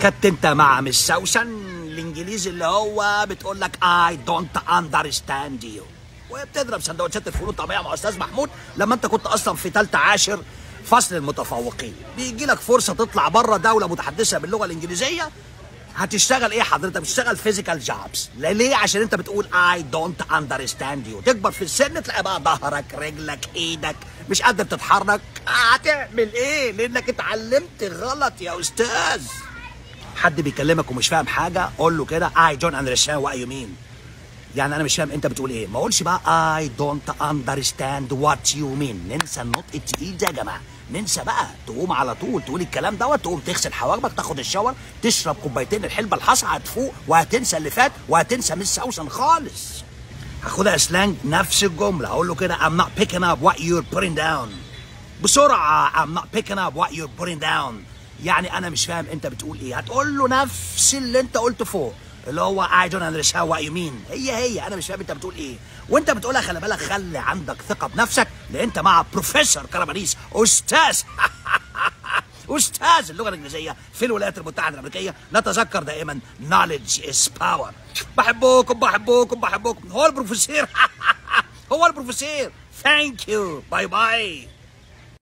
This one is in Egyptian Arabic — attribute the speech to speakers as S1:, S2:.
S1: خدت انت مع Miss سوسن الانجليزي اللي هو بتقول لك I don't understand you، وبتضرب سندوتشات الفول والطعميه مع استاذ محمود لما انت كنت اصلا في ثالثة عاشر فصل المتفوقين. بيجي لك فرصة تطلع بره دولة متحدثه باللغة الانجليزيه، هتشتغل ايه حضرتك؟ بتشتغل physical jobs. ليه؟ عشان انت بتقول I don't understand you. تكبر في السن تلاقي بقى ظهرك، رجلك، ايدك مش قادر تتحرك، هتعمل ايه؟ لانك اتعلمت غلط يا استاذ. حد بيكلمك ومش فاهم حاجة، قول له كده I don't understand what you mean، يعني انا مش فاهم انت بتقول ايه. ما اقولش بقى I don't understand what you mean، ننسى النطق التقيل ده يا جماعة، ننسى بقى. تقوم على طول تقول الكلام دوت، تقوم تغسل حواجبك، تاخد ال shower، تشرب كوبايتين الحلبة الحصى، هتفوق وهتنسى اللي فات وهتنسى Miss سوسن خالص. هاخدها slang نفس الجملة، هقول له كده I'm not picking up what you're putting down. بسرعة I'm not picking up what you're putting down، يعني انا مش فاهم انت بتقول ايه. هتقول له نفس اللي انت قلته فوق اللي هو I don't understand what you mean، هي هي انا مش فاهم انت بتقول ايه. وانت بتقولها خلي بالك، خلي عندك ثقة بنفسك، لان انت مع بروفيسور كرامانيس، استاذ استاذ اللغة الانجليزية في الولايات المتحدة الامريكية. نتذكر دائما knowledge is power. بحبكم بحبكم بحبكم. هو البروفيسور هو البروفيسور. thank you، bye bye.